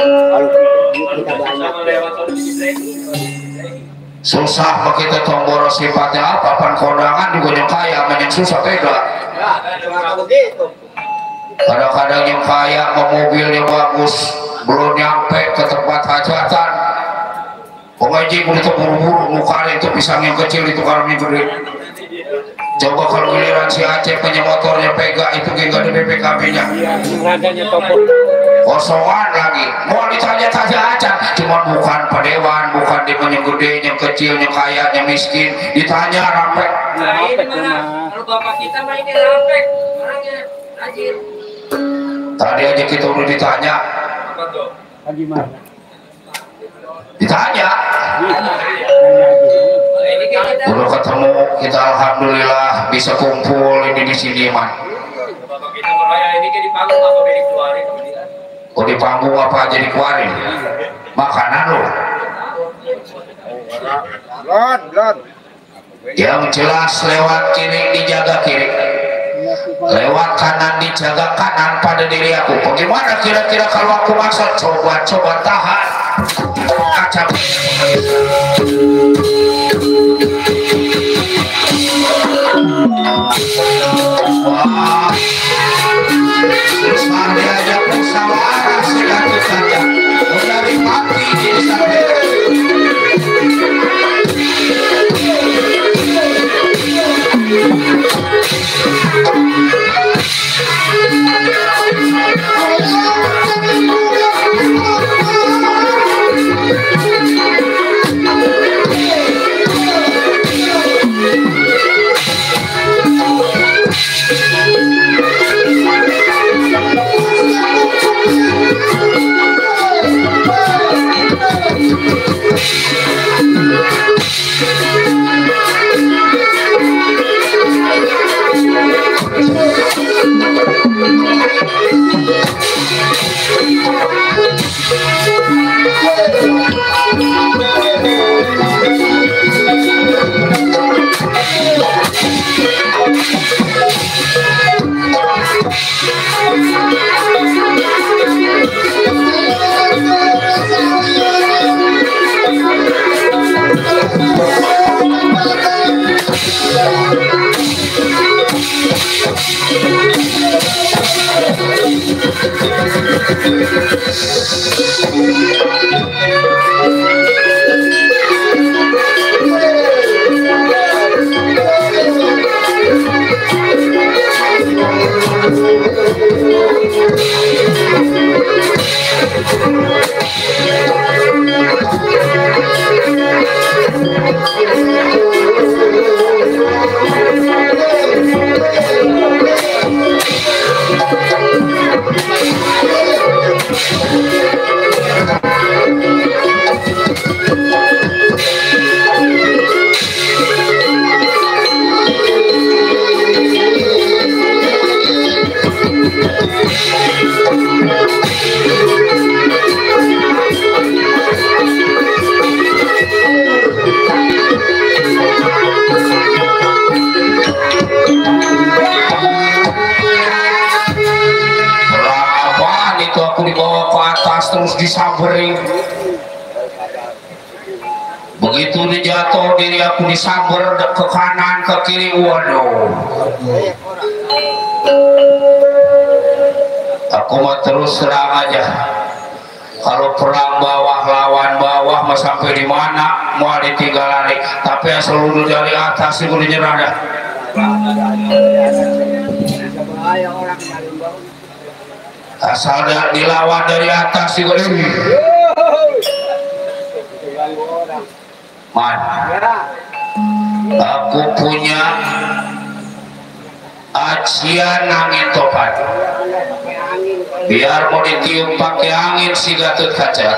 Kalau kita banyak susah begitu tombol sifatnya apa pan kondangan juga yang kaya yang susah tega. Kadang-kadang yang kaya mau mobilnya bagus belum nyampe ke tempat hajatan pengaji itu buru-buru mukanya itu pisang yang kecil itu kalau yang gede. Coba kalau giliran si Aceh punya motornya Pega itu gak ada BPKB nya kosongan lagi mau ditanya-tanya aja cuma bukan padewan bukan di yang gede yang kecil yang kaya yang miskin ditanya rampek. Nah ini mana kalau bapak kita mah ini rampek orangnya rajin. Tadi aja kita udah ditanya Apa tuh? gimana? Ditanya udah ketemu kita alhamdulillah bisa kumpul ini di sini man. Bapak kita meraya ini kayak di panggung apa kayak dikeluarin kemudian? Oh di panggung apa aja dikeluarin makanan lo Lon. yang jelas lewat kiri dijaga kiri lewat kanan dijaga kanan pada diri aku. Bagaimana kira-kira kalau aku masuk coba tahan acap wah susah diajak musyawarah segala saja dari mati jadi sampai terus disambering. Begitu dijatuh diri aku disamber ke kanan ke kiri, waduh. Aku mah terus serang aja. Kalau perang bawah lawan bawah mah sampai di mana mau ditinggal lari. Tapi asal udah dari atas itu dinyerah dah. Asal dilawan dari atas itu man, aku punya ajian angin topan. Biar mau ditiup pakai angin si Gatot Kaca.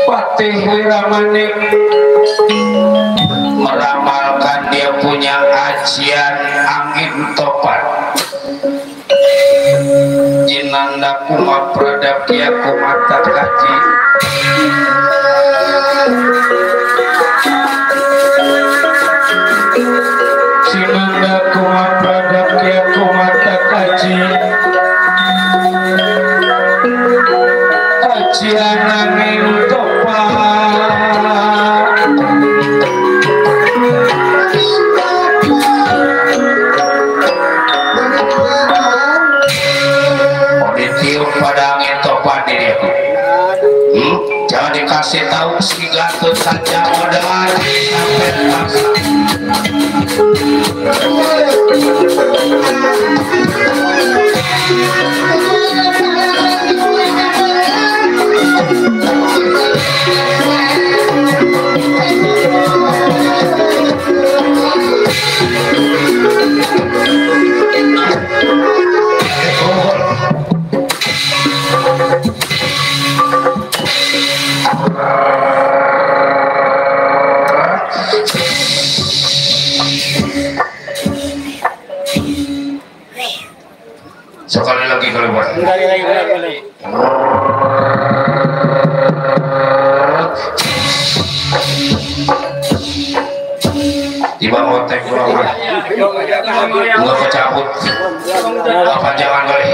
Patih Wiramanik meramalkan dia punya ajian angin topan. Jinanda kuma pradapya kumata kaji. Jinanda kuma pradapya kumata kaji. siang angin pada angin topan ini aku. Jangan dikasih tahu si Gatut saja modal sampai paksa. Sekali lagi keluar. Tiba kontek pulang. Enggak kecabut. Apa jangan kali.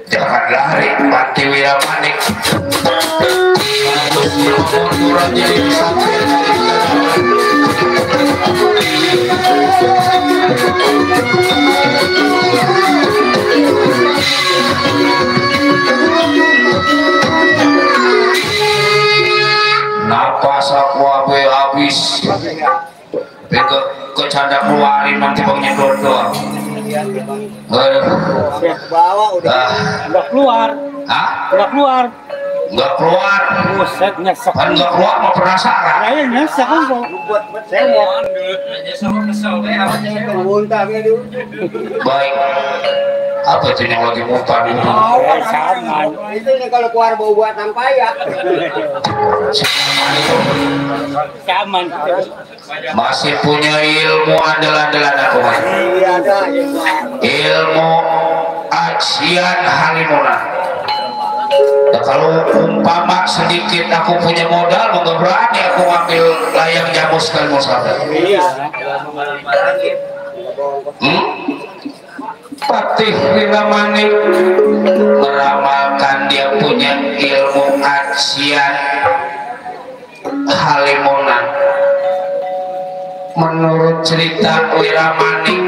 Jangan lari, Pati Wiramanik. Munduran jadi sampai. Napas aku habis. Kecanda keluarin nanti bangnya doang. Bawa udah. Nggak keluar. Hah? Nggak keluar. Nggak keluar. Buset, nyesek. Kan nggak keluar mau penasaran. Kayaknya nyesek kan kok. Buat saya mau Kesel muntah dulu. Baik. Apa itu yang lagi muntah dulu? Sama. Itu nih kalau keluar bau buat nampaya. Caman. Masih punya ilmu andalan-andalan aku mas. Iya ada. Ilmu ajian halimuna. Nah, kalau umpama sedikit aku punya modal, mau berani aku ngambil layang jamu sekali mau sadar. Iya. Patih Wiramanik meramalkan dia punya ilmu ajian halimunan. Menurut cerita Wiramanik,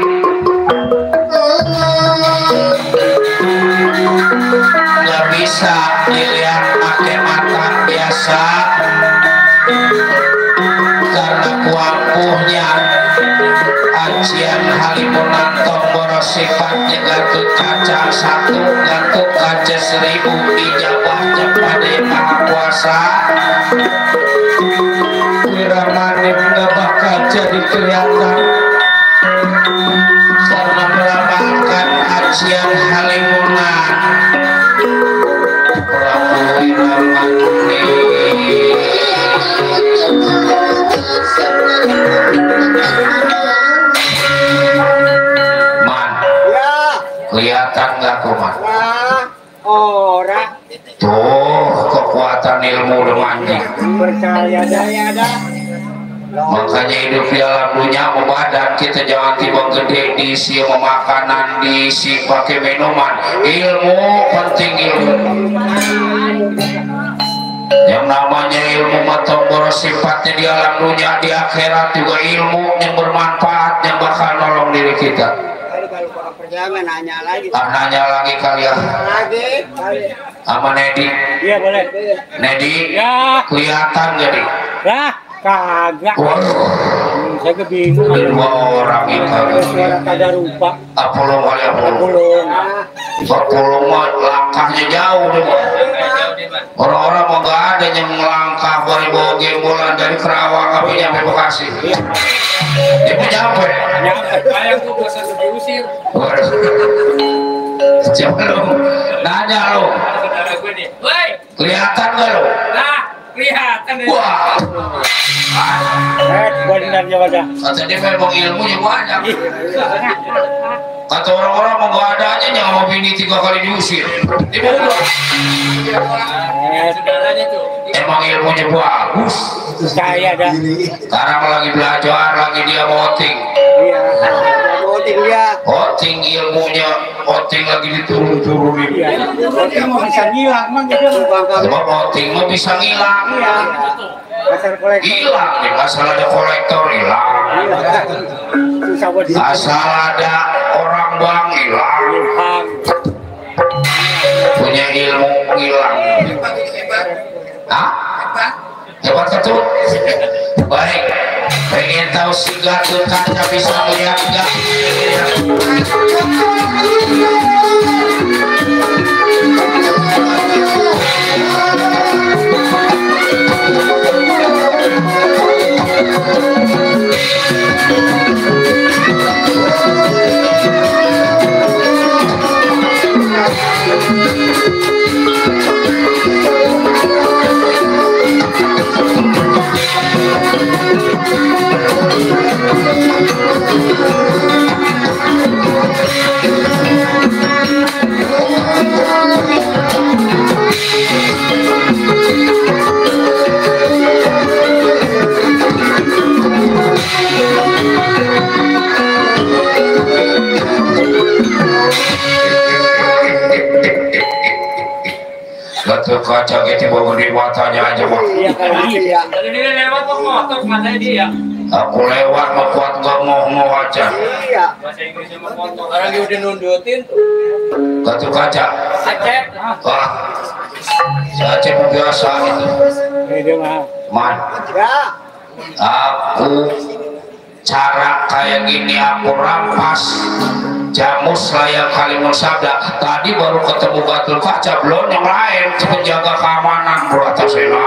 nggak bisa dilihat pakai mata biasa karena kuampuhnya ajian halimunan tomboro sifatnya Gatut kaca 1, Gatut kaca 1000, ijabahnya pada Maha Kuasa. Wiramanik nggak bakal jadi kelihatan karena meramalkan ajian halimunan. Prabu Wiramanik man, Ya. kelihatan nggak tuh man? Nah, orang Tuh kekuatan ilmu udah mandi. percaya daya dah. Makanya hidup di alam dunia badan kita jangan tiba gede diisi sama makanan, diisi pakai minuman. Ilmu penting, ilmu. Yang namanya ilmu matang sifatnya di alam dunia, di akhirat juga ilmu yang bermanfaat yang bakal nolong diri kita. Kalau kurang percaya nanya lagi. Nanya lagi kalian Lagi. sama Nedi. Iya boleh. Nedi Ya. kelihatan jadi. Lah, kagak. Waduh, Saya kebingungan. dua orang ini kagak. Suara kada rupa. Apollo kali Apollo. Belum. Apollo mah langkahnya jauh deh. Orang-orang mau gak ada yang melangkah dari bawa gembolan dari Kerawang sampai nyampe Bekasi. Dia mau nyampe. Kayak tuh dosa diusir. Siapa lu? Nanya lu. Saudara gue nih. Woi, Kelihatan gak lu? nah, Kelihatan deh. Wah, Benernya pada. kata dia memang ilmunya banyak. Kata orang-orang mau gak ada aja yang mau bini 3 kali diusir. Dia bilang, Saudaranya tuh. emang ilmunya bagus. Saya dah. Sekarang lagi belajar, lagi dia voting. Iya. Voting dia. Voting ilmunya, voting lagi diturun-turunin. Iya. Tapi mau bisa ngilang mah gitu. Sebab voting mah bisa ngilang. Iya. Pasar kolektor. Hilang nih, asal ada kolektor hilang. Susah buat Asal ada orang bang hilang. hilang. Punya ilmu hilang. Hah? Hebat betul. Baik. Pengen tahu si Gatot Kaca bisa melihat enggak? Gatot Kaca gitu bawa di matanya aja mah. Iya kali. Iya. Tadi dia lewat kok motor katanya dia. Aku lewat mau kuat gak mau aja. Iya. Bahasa Inggrisnya mau motor. Orang dia udah nundutin tuh. Gatot Kaca. Acep. Wah, saya mau biasa itu. Ini mah. Man, Ya. aku cara kayak gini aku rampas Jamus Layang Kalimun Sabda. Tadi baru ketemu Gatot Kaca, belum yang lain penjaga keamanan Bratasena.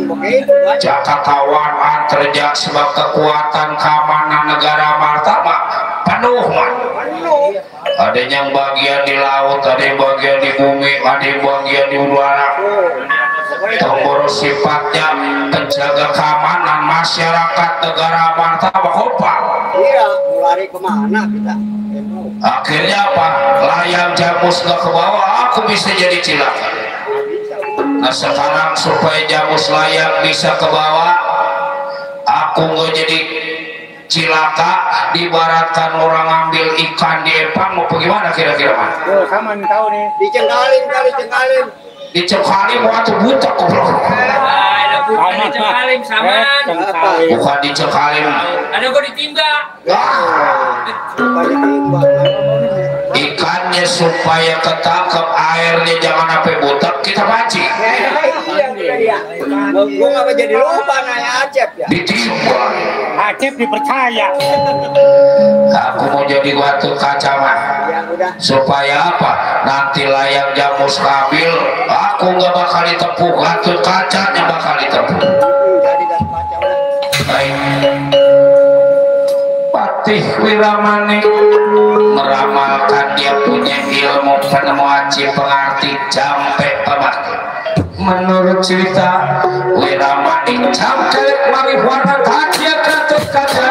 Begitu. Jakatawan antarja sebab kekuatan keamanan negara martabak penuh man. Ada yang bagian di laut, ada yang bagian di bumi, ada yang bagian di udara. Tombol sifatnya penjaga keamanan masyarakat negara martabak kompak. Iya. Lari kemana kita? Akhirnya apa? Layang Jamus gak ke bawah, aku bisa jadi cilaka. Nah sekarang supaya Jamus Layang bisa ke bawah, aku nggak jadi cilaka. Dibaratkan orang ngambil ikan di empang, mau bagaimana kira-kira man? Yo, sama nih tahu nih. Dicengkalin kali cengkalin. Dicekali mau tuh buta goblok. Ada bukan dicekalin saman. Cengkali. Bukan dicekalin. Ada gua ditimba. Ikannya supaya ketangkep, airnya jangan sampai butek, kita pancing. Iya. Gue nggak jadi lupa nanya Acep ya. Ditimba. Acep dipercaya. Aku mau jadi Gatot Kaca mah. Ya udah. Supaya apa? Nanti layang Jamus kambil, aku nggak bakal ditempuh, Gatot Kacanya bakal ditempuh. Jadi dan baca udah. Baik. Patih Wiramani meramalkan dia punya ilmu penemu aji pengerti jampe pemakti. Menurut cerita Wiramani jampe marihuana kaca Gatot Kaca.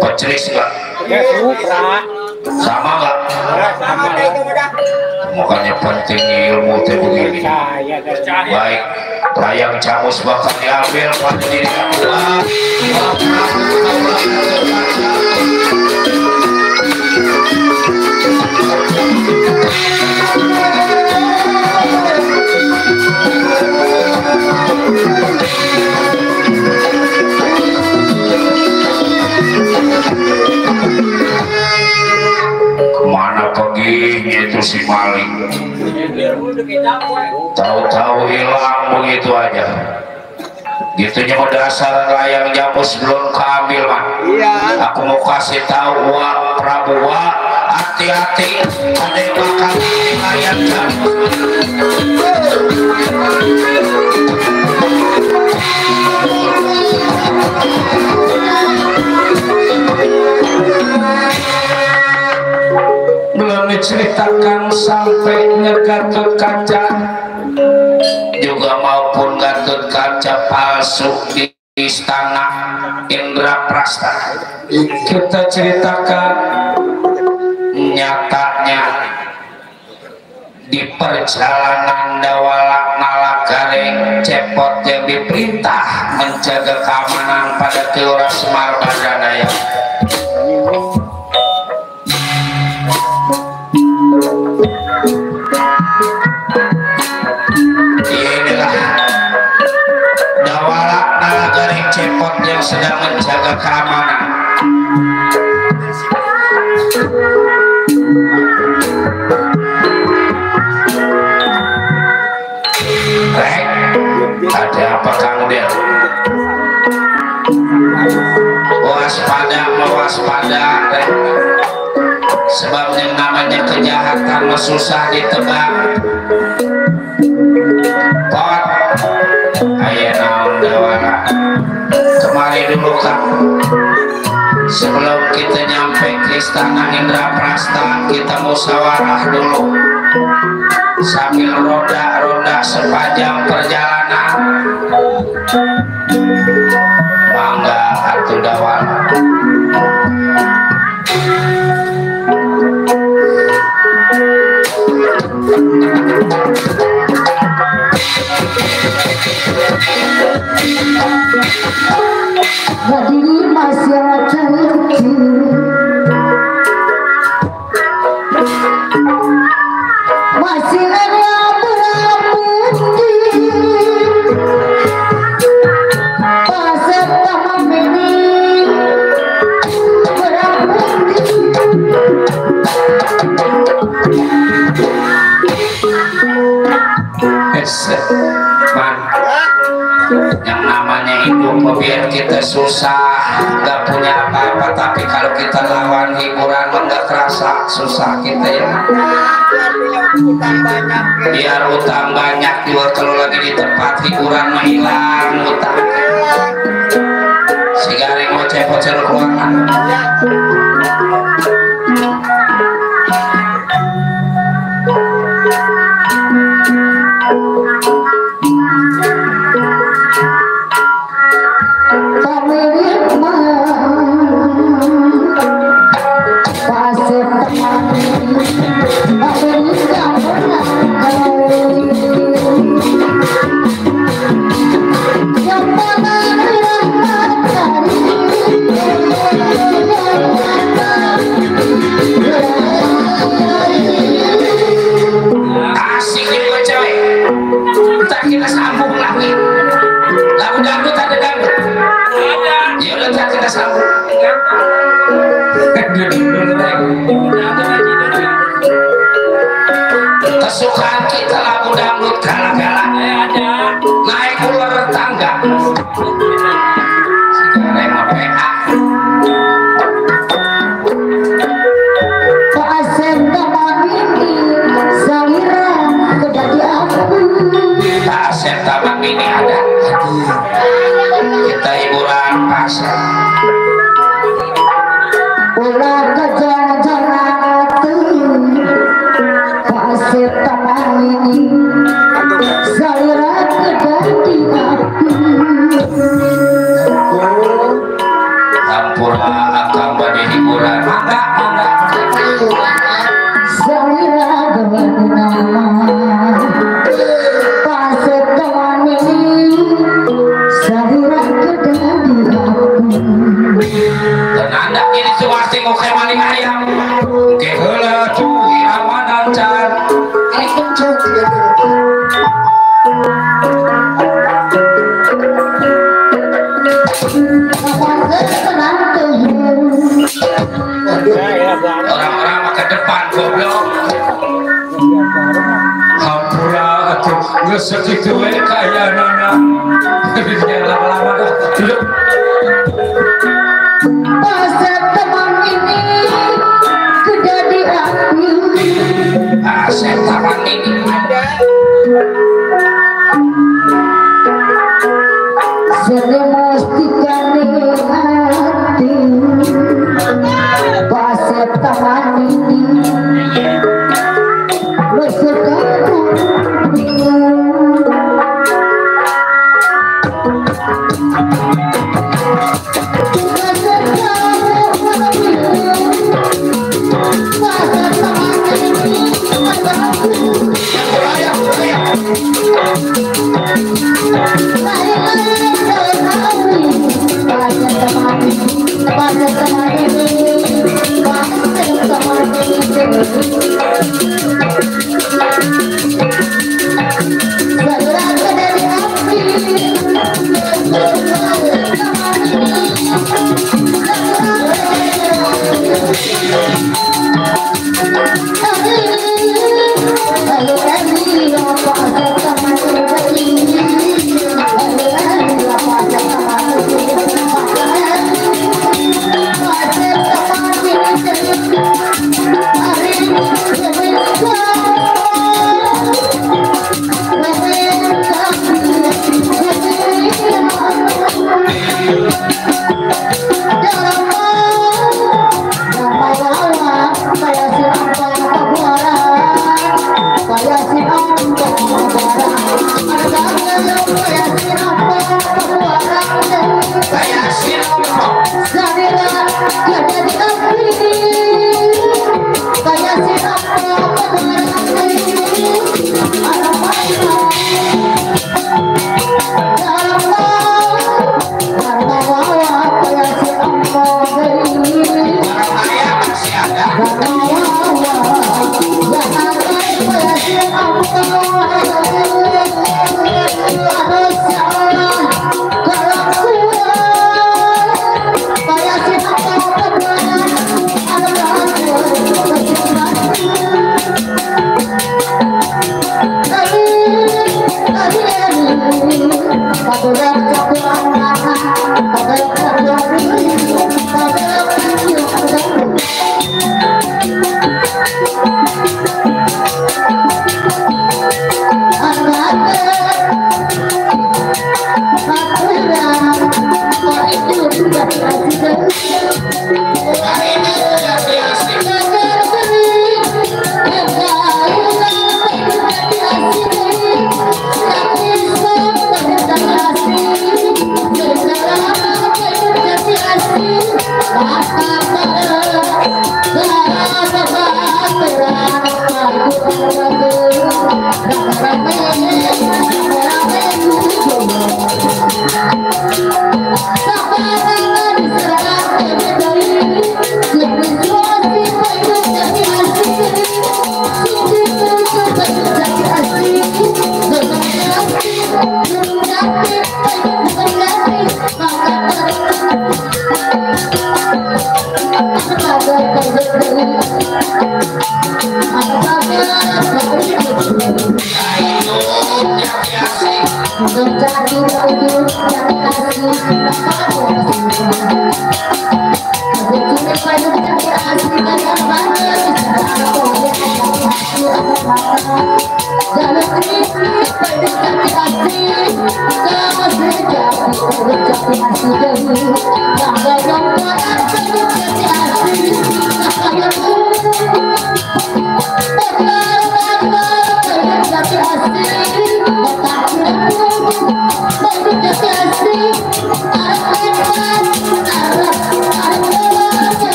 Pencelis enggak? Ya supra. Sama enggak? Sama deh itu udah. Makanya penting ilmu teh begini. Saya dah. Baik, layang Jamus bakal diambil pada diri aku. Kemana perginya itu si maling? Tahu-tahu hilang begitu aja. Gitunya mau dasar layang Jamus belum keambil man. Iya. Aku mau kasih tahu Wak Prabu Wak, hati-hati ada yang bakal layang Jamus. belum diceritakan sampai nyegatut kaca juga maupun gatut kaca palsu di istana Indraprasta. Kita ceritakan nyatanya di perjalanan Dawalak Nalagaring Cepot yang diperintah menjaga keamanan pada Kelurahan Semar Badranaya. Inilah Dawalak Nalagaring Cepot yang sedang menjaga keamanan. Rek, ada apa Kang Del? Waspada, Rek. Sebab yang namanya kejahatan susah ditebak. Pot, ayo naon Dawala. Kemari dulu Kang. Sebelum kita nyampe ke istana Indraprasta, kita musyawarah dulu sambil roda-roda sepanjang perjalanan. Mangga atuh Dawala. Hadiri masyarakat masih ada putih pasar taman ini berambut Man, yang namanya hidup biar kita susah gak punya apa-apa, tapi kalau kita lawan hiburan nggak kerasa susah kita ya. Biar utang banyak juga kalau lagi di tempat hiburan menghilang utang. Si garing mau cepot ruangan. Kesukaan kita lagu dangdut galak-galak naik ular tangga sekarang mau PA pasar taman ini salira kedadi aku pasar taman ini ada kita hiburan pasar ulah kejar-jaran pasir taman ini salira kedadi aku hampura akan badi hiburan enggak salira dengan nama pasir taman ini salira kedadi aku dan anda ini cuma tengok kayak maling ayam keheula tuh iraman ancar ini kencok orang-orang ke depan goblok hampura atuh geus sakitu we kaya nana dia lama-lama dulu pasar taman ini kedadi aku pasar taman ini ada sering mestikan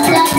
Saya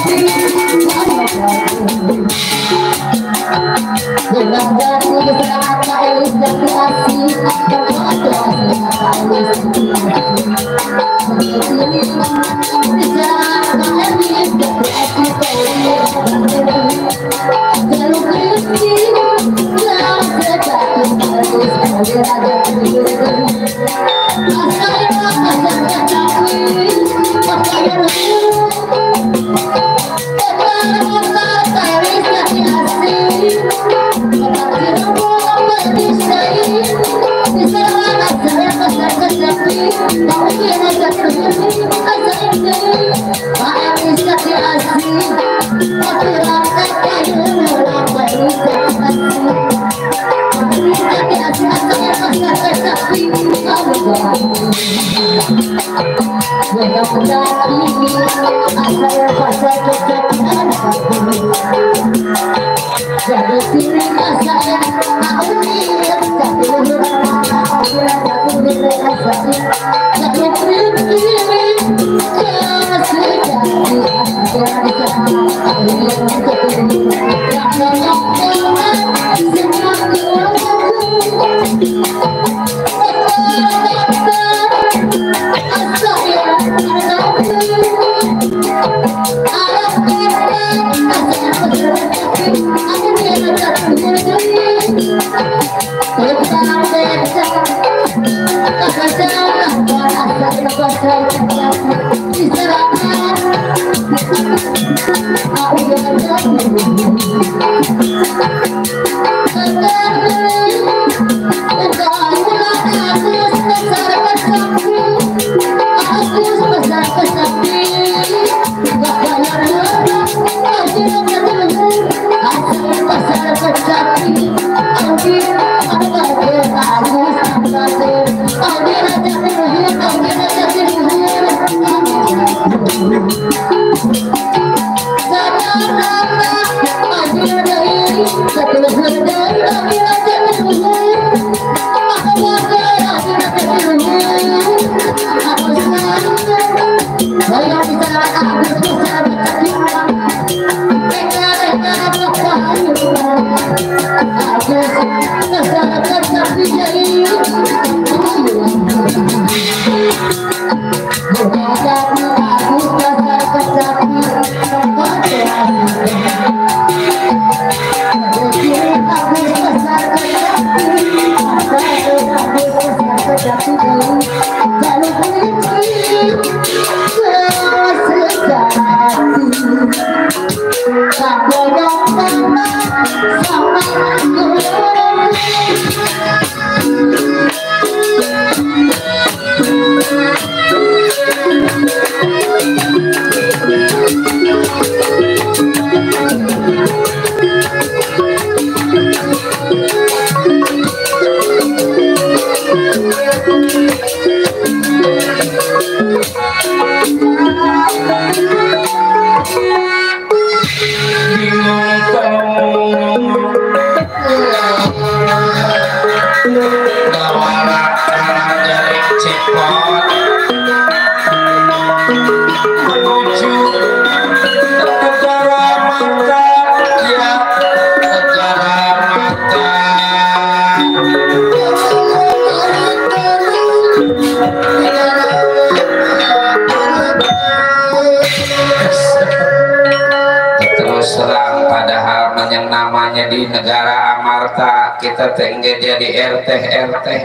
Di negara Amarta kita enggak jadi RT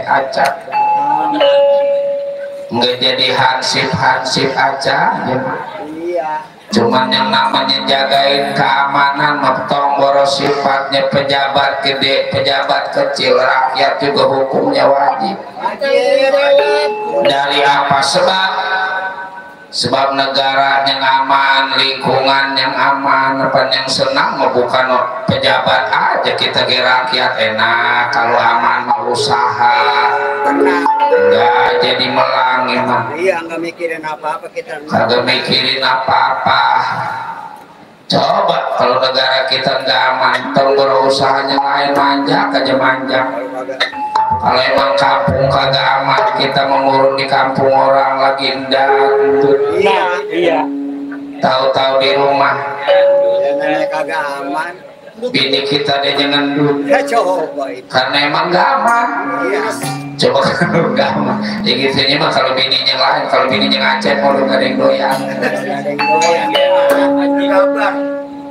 acak, enggak jadi hansip acak, cuman yang namanya jagain keamanan meptong boros sifatnya pejabat gede pejabat kecil rakyat juga hukumnya wajib. Dari apa sebab negara yang aman, lingkungan yang aman, apa yang senang bukan pejabat aja, kita ke rakyat enak. Kalau aman mau usaha enggak jadi melang emang. Iya, enggak mikirin apa-apa kita. Kagak mikirin apa-apa. Coba kalau negara kita enggak aman, usahanya lain manja aja manja. Kalau emang kampung kagak aman, kita mengurung di kampung orang lagi enggak. Iya. tahu-tahu di rumah Jangan kagak aman. bini kita dia ngendut Ya coba itu. karena emang gak aman. Iya. Coba kalau gak aman ya gitu ini mah kalau bininya lain, kalau bininya ngacet mau gak ada yang doyan. Ada yang doyan. Kabar.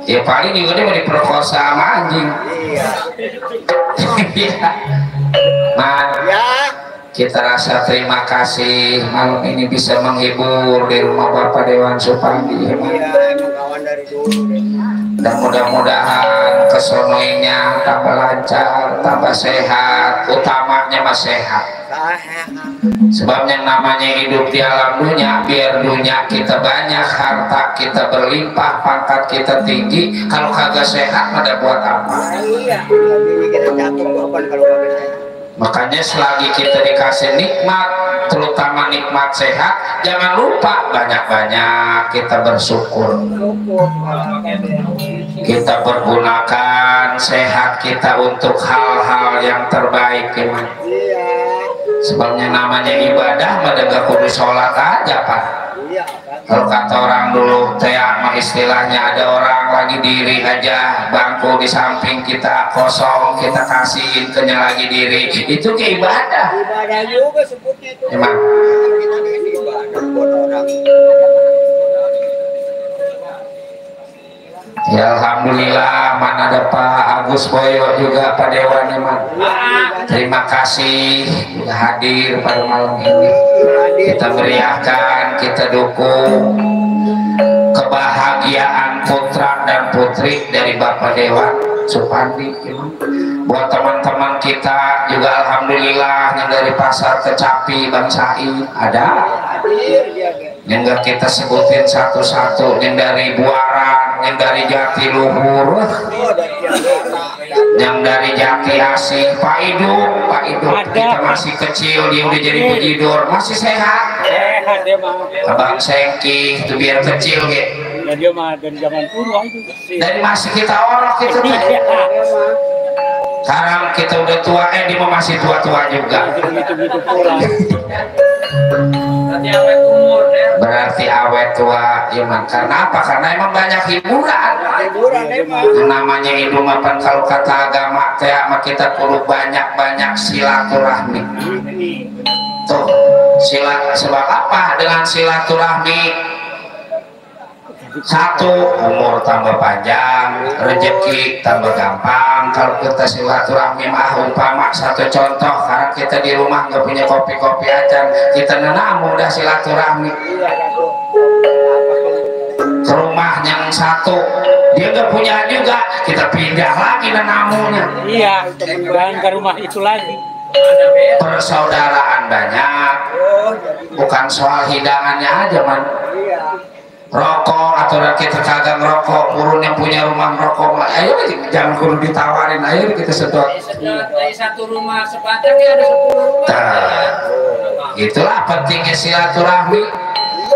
Ya paling juga dia mau diperkosa sama anjing. Iya. Iya. Man, Ya. kita rasa terima kasih malam ini bisa menghibur di rumah Bapak Dewan Supandi. Iya, emang kawan dari dulu deh. Dan mudah-mudahan kesonoinya tambah lancar, tambah sehat, utamanya mah sehat. Sebab yang namanya hidup di alam dunia, biar dunia kita banyak, harta kita berlimpah, pangkat kita tinggi, kalau kagak sehat ada buat apa? Iya, ini kita jatuh kapan kalau kagak sehat. Makanya selagi kita dikasih nikmat, terutama nikmat sehat, jangan lupa banyak-banyak kita bersyukur. Kita pergunakan sehat kita untuk hal-hal yang terbaik. Iya. Sebabnya namanya ibadah, mendengar kudu sholat aja Pak. Iya. Kalau kata orang dulu, istilahnya ada orang lagi diri aja, bangku di samping kita kosong, kita kasihin kenyal lagi diri, itu ke ibadah. Ibadah juga sebutnya itu. Emang. Kita ini ibadah buat orang. Ya Alhamdulillah, mana ada Pak Agus Boyo juga Pak Dewan Iman. Terima kasih sudah hadir pada malam ini. Kita meriahkan, kita dukung kebahagiaan putra dan putri dari Bapak Dewan Supandi. Buat teman-teman kita juga Alhamdulillah yang dari Pasar Kecapi Bang Said ada. Yang gak kita sebutin satu-satu, yang dari Buaran, yang dari Jatiluhur, yang dari Jati Asih, Pak Idu kita masih kecil, dia udah jadi pejidor, masih sehat. Sehat dia mah. Abang Sengki itu biar kecil gitu. Ya dia mah dari zaman purwa itu. Dari masih kita orok itu teh. Sekarang kita udah tua, dia mah masih tua-tua juga. Gitu-gitu pulang. Berarti awet umur ya. Berarti awet tua iman. Karena apa? Karena emang banyak hiburan. Hiburan emang. Yang namanya hidup apa kalau kata agama teh kita perlu banyak-banyak silaturahmi. Tuh, sebab apa dengan silaturahmi? Satu, umur tambah panjang, rezeki tambah gampang. Kalau kita silaturahmi mah umpama satu contoh, karena kita di rumah nggak punya kopi-kopi aja, kita nenamu udah silaturahmi ke rumah yang satu, dia nggak punya juga, kita pindah lagi nenamunya. Iya, jangan ke rumah itu lagi. Persaudaraan banyak, bukan soal hidangannya aja man. Rokok atau kita kagak ngerokok, urun yang punya rumah ngerokok, ayo jangan kudu ditawarin, ayo kita sedot. Dari satu rumah sebatang ya ada 10 rumah. Nah, itulah pentingnya silaturahmi.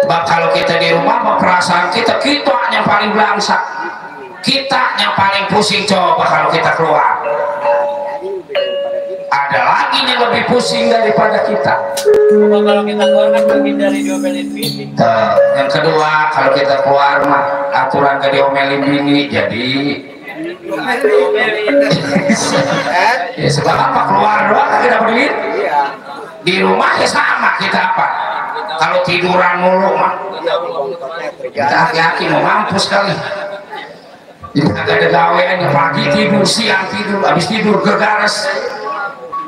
Sebab kalau kita di rumah mau perasaan kita yang paling belangsak, kita yang paling pusing. Coba kalau kita keluar, ada lagi yang lebih pusing daripada kita. Kalau kita keluar kan menghindari diomelin bini. Yang kedua, kalau kita keluar mah aturan gak diomelin bini, jadi ya sebab apa keluar doang kita duit. Di rumah ya sama kita apa? Kalau tiduran mulu mah kita hati-hati mau mampus kali. Jadi agak ada gawean pagi tidur, siang tidur, habis tidur gegares.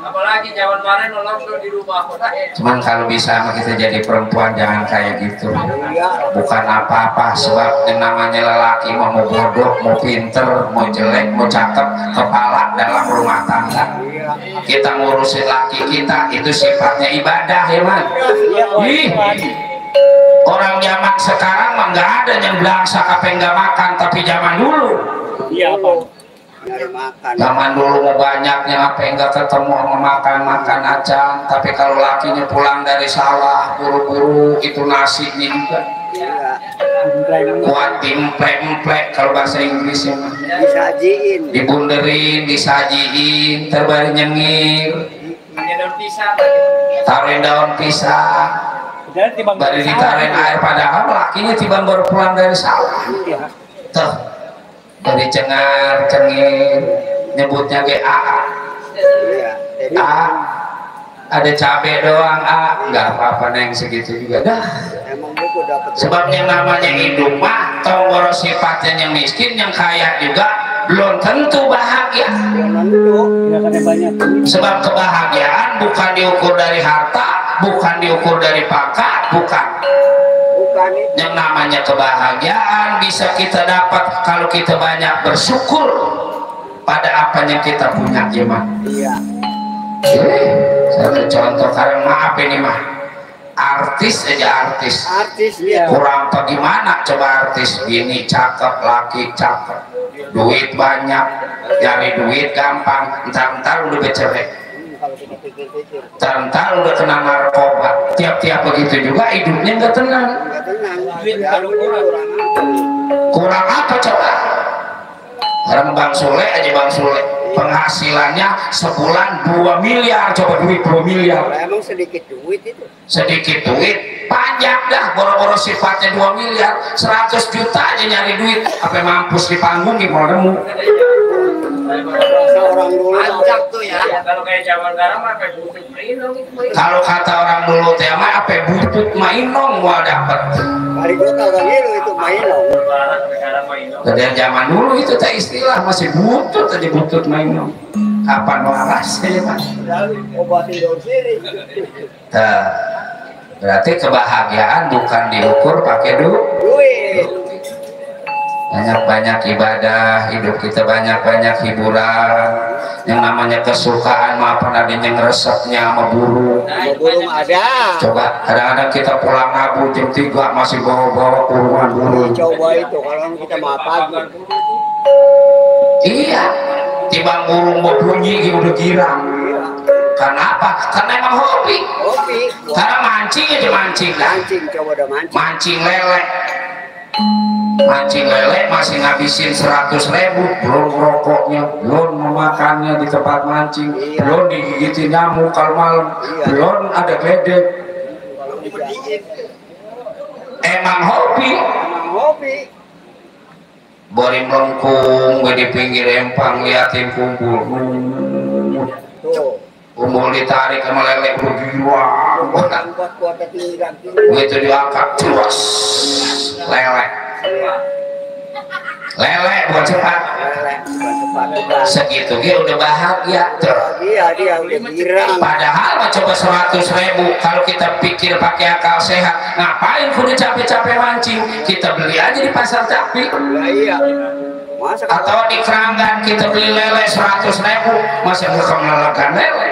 Apalagi zaman kemarin nolong di rumah. Cuman kalau bisa mah kita jadi perempuan jangan kayak gitu. Bukan apa-apa, sebab yang namanya lelaki mau bodoh, mau pinter, mau jelek, mau cakep, kepala dalam rumah tangga. Kita ngurusin laki kita itu sifatnya ibadah ya man. Ih, orang zaman sekarang mah nggak ada yang belangsak apa yang nggak makan, tapi zaman dulu. Iya Pak. Zaman dulu mau banyaknya apa yang nggak ketemu sama makan aja, tapi kalau lakinya pulang dari sawah buru-buru itu nasinya juga buat dimplek-mplek kalau bahasa Inggrisnya Disajiin, dibunderin, disajiin, terbaru nyengir, Daun pisang. taruhin daun pisang. Jadi tibang Bari ditarik air padahal lakinya tibang baru pulang dari sawah. Iya. Tuh, dari cengar cengir nyebutnya ge A. A ada cabai doang A, nggak apa-apa neng segitu juga dah. Emang buku dapat. Sebab yang namanya hidup mah tonggoro sifatnya yang miskin yang kaya juga belum tentu bahagia. Ya kan banyak. Sebab kebahagiaan bukan diukur dari harta, bukan diukur dari pangkat, bukan. Bukan itu. Yang namanya kebahagiaan bisa kita dapat kalau kita banyak bersyukur pada apa yang kita punya, gimana? Iya. Satu contoh sekarang maaf ini mah artis aja artis. Artis dia. Kurang apa gimana coba artis gini cakep, laki cakep, duit banyak, cari duit gampang, entar udah bercerai, Kalau kita pikir-pikir. entar udah kena narkoba, tiap-tiap begitu juga hidupnya nggak tenang. Enggak tenang. Duit Ya, kalau kurang. Kurang apa coba? Sekarang Bang Sule aja Bang Sule penghasilannya sebulan 2 miliar, coba duit 2 miliar. Kalau emang sedikit duit itu. Sedikit duit pajak dah, boro-boro sifatnya 2 miliar, 100 juta aja nyari duit, apa mampus di panggung gimana nemu. Rasa orang dulu Pajak tuh ya. Kalau kayak zaman sekarang mah kayak butut main dong itu. Kalau kata orang dulu teh mah apa butut main dong gua dapet. kali gua kagak ngilu itu main dong. Sekarang main dong. Dari zaman dulu itu teh istilah masih butut aja butut main dong. Kapan waras ya Mas? Obatin daun sirih. Nah, berarti kebahagiaan bukan diukur pakai Duit. banyak-banyak ibadah, hidup kita banyak-banyak hiburan. Yang namanya kesukaan maafan ada yang resepnya sama burung. Burung ada. Coba kadang-kadang kita pulang ngabu jam 3 masih bawa-bawa kurungan burung. Coba itu kalau kita mau pagi. Iya, timbang burung berbunyi udah girang. Karena apa? Karena emang hobi. Kopi. Karena mancing aja mancing kan. Mancing coba udah mancing. Mancing lele. Mancing lele masih ngabisin 100.000, belum rokoknya, belum memakannya di tempat mancing, belum digigitin nyamuk kalau malam, belum ada gledek. Emang hobi. Emang hobi. Bori melengkung di pinggir empang liatin kumpul. Tuh. Kumpul ditarik sama lele bergiwang. Kuat tinggal. Begitu diangkat terus lele. Lele buat cepat. Segitu dia udah bahagia tuh. Iya dia udah girang. Padahal mah coba 100.000 kalau kita pikir pakai akal sehat, ngapain kudu capek-capek mancing? Kita beli aja di pasar Capi. Ya iya. Masa Atau di Keranggan kita beli lele 100.000, masih bukan melelekan lele.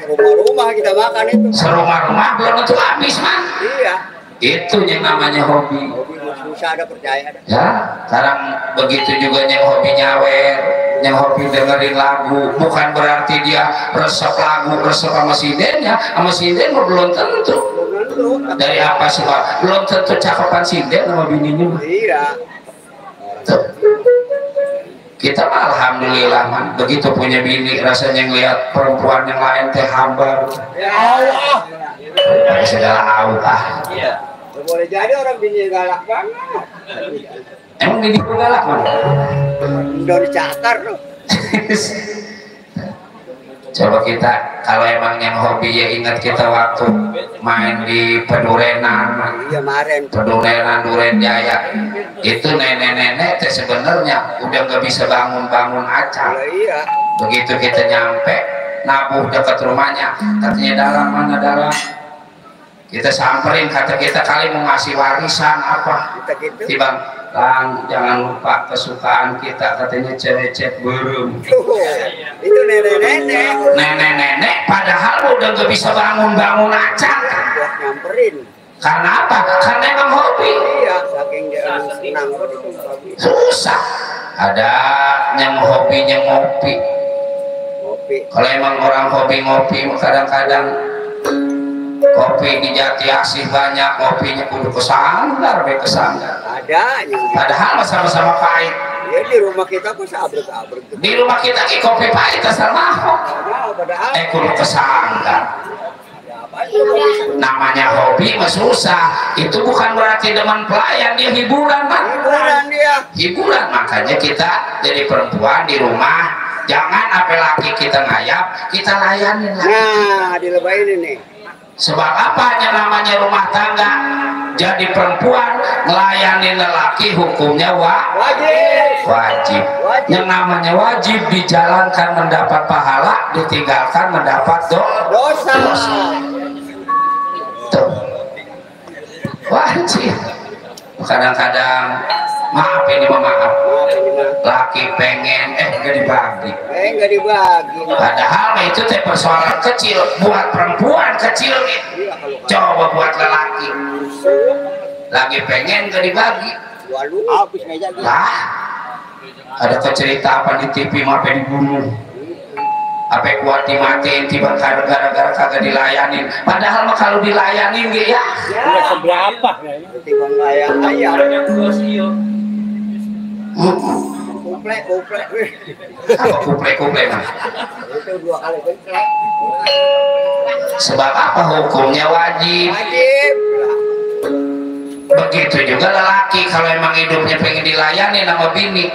rumah-rumah kita makan itu. Serumah-rumah belum tentu habis man. Iya. Itu yang namanya hobi. Hobi susah ada percaya ada. Ya, sekarang begitu juga yang hobi nyawer, yang hobi dengerin lagu, bukan berarti dia resep lagu, resep sama sindennya, sama sinden belum tentu. Dari apa sih Pak? Belum tentu cakepan sinden sama bininya. Iya. Tuh. Kita mah alhamdulillah man, begitu punya bini rasanya ngelihat perempuan yang lain teh hambar. Ya Allah. Segala Allah. Iya. Boleh jadi orang bini galak banget. Emang bini ku galak man? Udah dicakar loh. Coba kita kalau emang yang hobi ya ingat kita waktu main di Pedurenan, Iya kemarin. Pedurenan Duren Jaya itu nenek-nenek teh sebenarnya udah nggak bisa bangun-bangun acar. Iya. Begitu kita nyampe nabuh dekat rumahnya, katanya dalam mana dalam, kita samperin, kata kita kali mau ngasih warisan apa, Kita gitu. tibang Lang, jangan lupa kesukaan kita, katanya cewek-cewek berem. Itu nenek-nenek. Nenek-nenek padahal udah nggak bisa bangun-bangun acar. Buat nyamperin. Karena apa? Karena emang hobi. Iya. Saking dia senang banget itu hobi. Susah. Ada yang hobinya ngopi. Ngopi. Kalau emang orang hobi ngopi, kadang-kadang kopi di Jati Asih banyak, kopinya kudu kesanggar, kesanggar. Ada yang Padahal sama-sama pahit. ya di rumah kita kok sabrek-sabrek. Di rumah kita ki kopi pahit asal mahok. Nah, padahal Kudu kesanggar. ada apa Namanya hobi mah susah. Itu bukan berarti demen pelayan, dia hiburan kan? Hiburan dia. Hiburan, makanya kita jadi perempuan di rumah jangan apa laki kita ngayap, kita layanin lah. Nah, dilebahin ini. Sebab apa namanya rumah tangga? Jadi perempuan melayani lelaki hukumnya Wajib. wajib. Yang namanya wajib dijalankan mendapat pahala, ditinggalkan mendapat Dosa. Tuh. Wajib. Kadang-kadang maaf ini maaf. Maaf ini mah. Laki pengen enggak dibagi. Enggak dibagi. Padahal itu teh persoalan kecil buat perempuan kecil nih. Coba buat lelaki. Lagi pengen gak dibagi. Waduh, habis meja dia. Lah, ada cerita apa di TV mah apa dibunuh. Apa kuat dimatiin tiba gara-gara kagak dilayanin. Padahal mah kalau dilayanin ge ya. Udah seberapa kayaknya. Ketimbang ayam. Banyak sosio. Kuplek. Apa kuple mah. Itu 2 kali kuplek. Sebab apa hukumnya wajib. Wajib. Begitu juga lelaki kalau emang hidupnya pengen dilayani sama bini,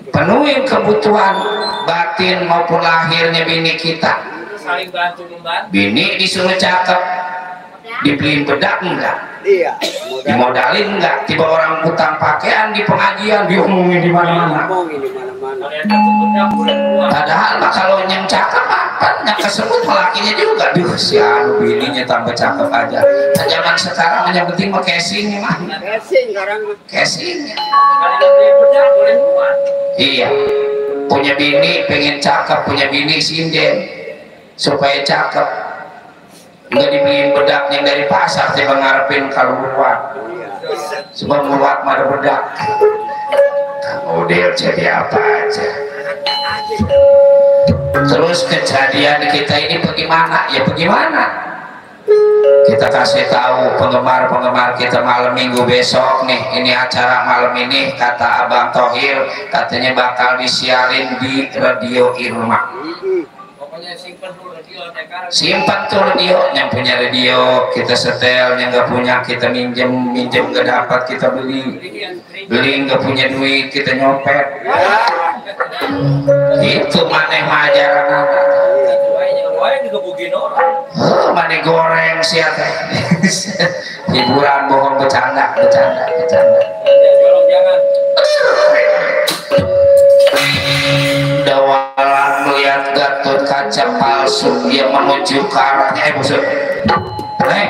penuhin kebutuhan batin maupun lahirnya bini kita. Saling bantu membantu. Bini disuruh cakep, dibeliin bedak enggak, Iya. dimodalin enggak, tiba orang utang pakaian di pengajian diomongin di mana-mana. Ngomongin di mana-mana. Kalau yang takut bedak boleh keluar. Padahal mah kalau yang cakep apa, yang kesebut lakinya juga. Duh, si anu bininya tambah cakep aja. Nah, zaman sekarang yang penting mah casing mah, Casing sekarang mah. casing. Kalau yang beli bedak boleh keluar. Iya, punya bini pengen cakep, punya bini sinden supaya cakep. Nggak dibeliin bedak yang dari pasar, tiba ngarepin kalau muat. Sebab muat mah ada bedak. Model jadi apa aja. Terus kejadian kita ini bagaimana? Ya bagaimana? Kita kasih tahu penggemar-penggemar kita malam minggu besok nih, ini acara malam ini kata Abang Thohir katanya bakal disiarin di Radio Irma. Pokoknya simpen dulu radio TK. Simpan tuh radio, yang punya radio kita setel, yang nggak punya kita minjem nggak dapat kita beli nggak punya duit kita nyopet. Itu maneh ajaran anak. Wah, digebukin orang. Mani goreng siapa? Hiburan bohong bercanda. Tolong jangan. Dawalan melihat Gatot Kaca palsu, dia menuju ke arahnya. Busuk. Neng,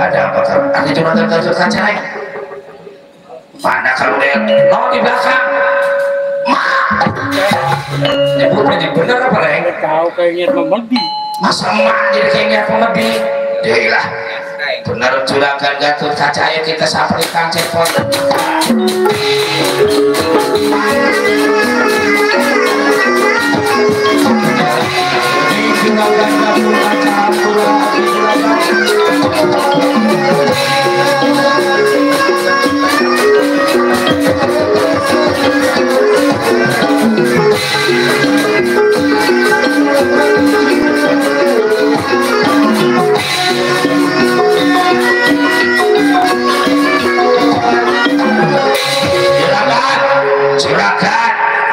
ada apa kamu? Ada juragan Gatot Kaca, Neng? Mana kalau lihat? No, di belakang. Nyebutnya bener apa, Neng? Tahu kayaknya memedi. Masa emak jadi kayaknya pemedi? Yalah, bener juragan Gatot Kaca, ayo kita saprikan cepot.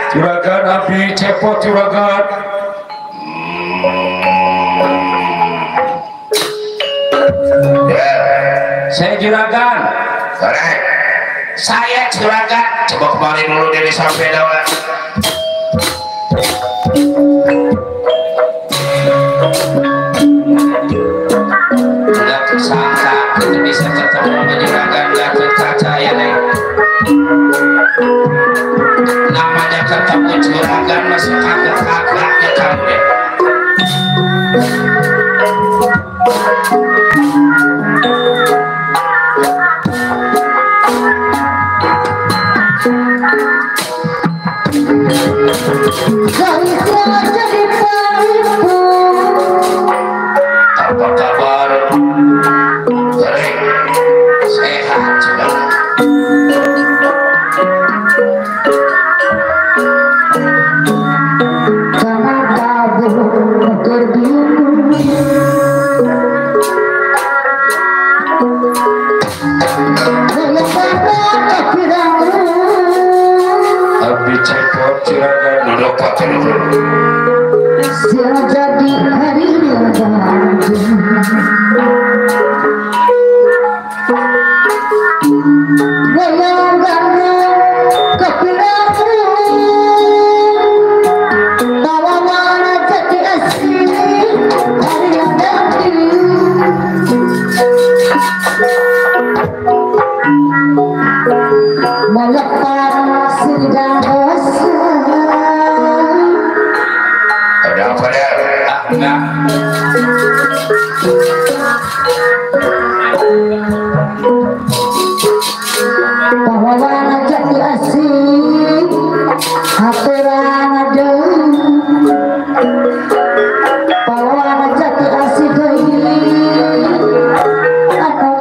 Juragan Abi cepot juragan. Saya juragan. Correct. Saya juragan. Coba kembali dulu dari sampai dawan. Tidak tersangka kita bisa ketemu sama juragan Gatot Kaca ya, Neng. Namanya ketemu juragan masih kagak-kagaknya kamu deh. Apa kabar? Baik, sehat juga. paten Sila jadi hari Bayangkan kepilaku Bawa mana jadi asli Hari yang nanti Melepas sidang dosa ada apa dah enggak bahwa jadi asing aturan ada bahwa jadi asing atau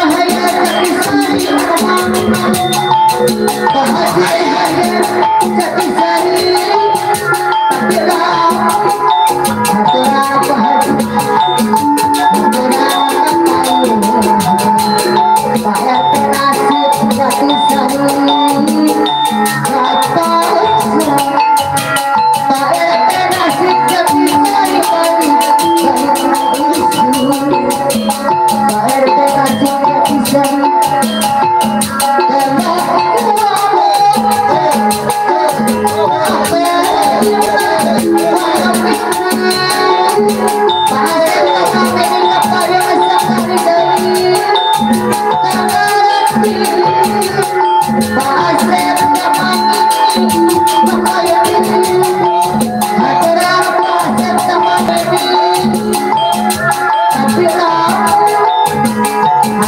Saya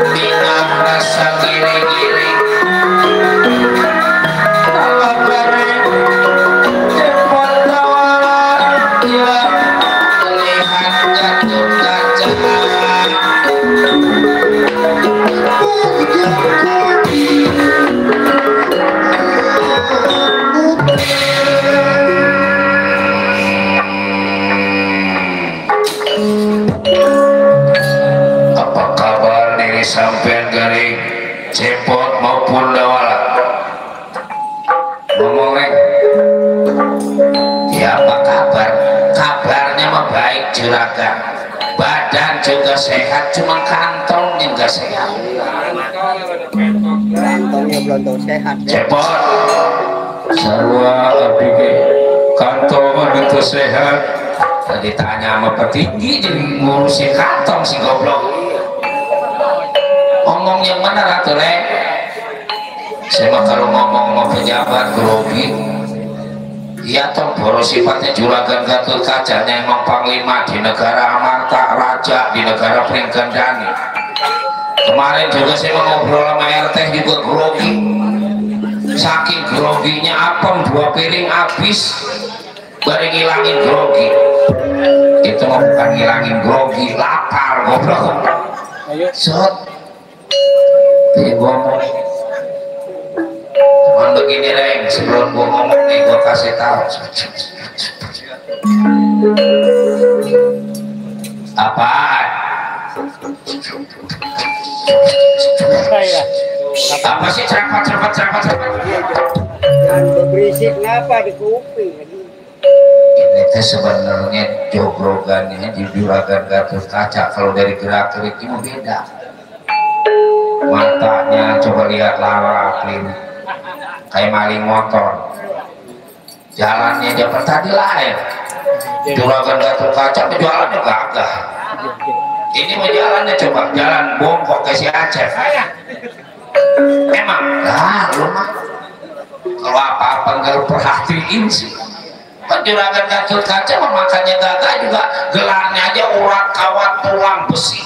Ingat rasa giring-giring juragan, badan juga sehat, cuma kantongnya nggak sehat. Kantongnya belum tahu sehat. Cepot, sarwa abdi kantong itu sehat. Tadi tanya sama petinggi jadi ngurusin kantong si goblok. Ngomong yang mana Ratu Le? Saya mah kalau ngomong sama pejabat grogi. Iya toh, boros sifatnya juragan Gatot Kaca emang panglima di negara Amarta, raja di negara Pringgendani. Kemarin juga saya mau ngobrol sama RT juga grogi. Saking groginya apem 2 piring habis, baru ngilangin grogi. Itu mah bukan ngilangin grogi, lapar goblok. Sot, jadi ngomong. Cuman begini Reng, sebelum gua ngomong nih gua kasih tahu. Apaan? Apa sih cepat? Dan berisik ngapa di kuping? Ini teh sebenarnya jogrogannya di juragan Gatot Kaca. Kalau dari gerak-gerik itu beda. Matanya coba lihat lara kayak maling motor. Jalannya dapat tadi lain. Juragan Gatot Kaca jualannya gagah. Ini mau jalannya coba jalan bongkok ke si Aceh. Emang lu mah kalau apa-apa nggak lu perhatiin sih. Juragan Gatot Kaca makannya gagah juga, gelarnya aja urat kawat tulang besi,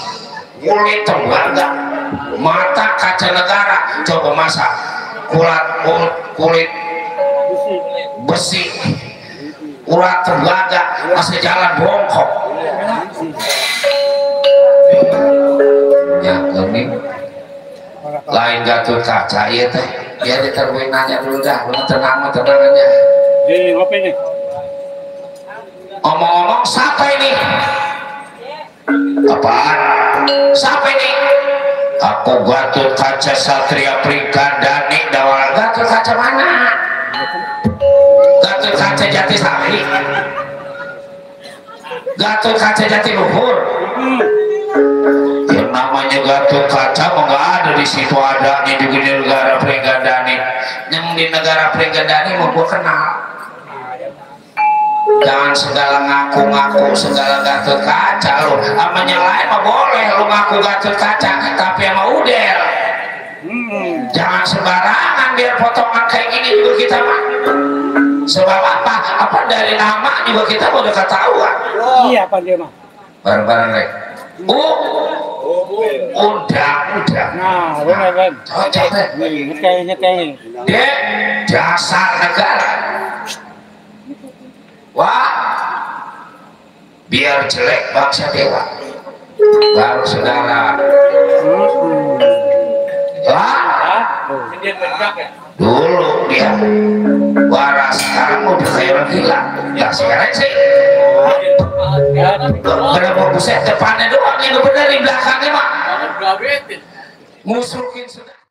kulit tembaga, mata kaca negara. Coba masak kulit besi, urat tembaga, masih jalan bongkok. Ya ini lain Gatot Kaca ya teh. Ya diterwin nanya dulu dah, lu tenang aja. Jadi ngopi nih. Ngomong-ngomong, siapa ini? Apaan? Siapa ini? Aku Gatot Kaca Satria Pringgendani. Dawal Gatot Kaca mana? Gatot Kaca Jatisari. Gatot Kaca Jatiluhur. Yang namanya Gatot Kaca mau nggak ada di situ, adanya juga di negara Pringgendani. Yang di negara Pringgendani mau gua kenal. Jangan segala ngaku-ngaku segala Gatot Kaca lu. Sama yang lain mah boleh lu ngaku Gatot Kaca, tapi sama Udel jangan sembarangan, biar potongan kayak gini juga kita mah. Sebab apa? Apa dari nama juga kita udah ketahuan. Iya apa dia mah? Bareng-bareng Rek. Udah. Nah, benar kan? Capek. Nyekeh. Dek, dasar negara. Wah, biar jelek bangsa dewa, baru saudara. Wah, dulu dia waras, sekarang udah kayak gila. Ya sekarang sih berapa buset depannya doang, yang bener di belakangnya mah musuhin sudah.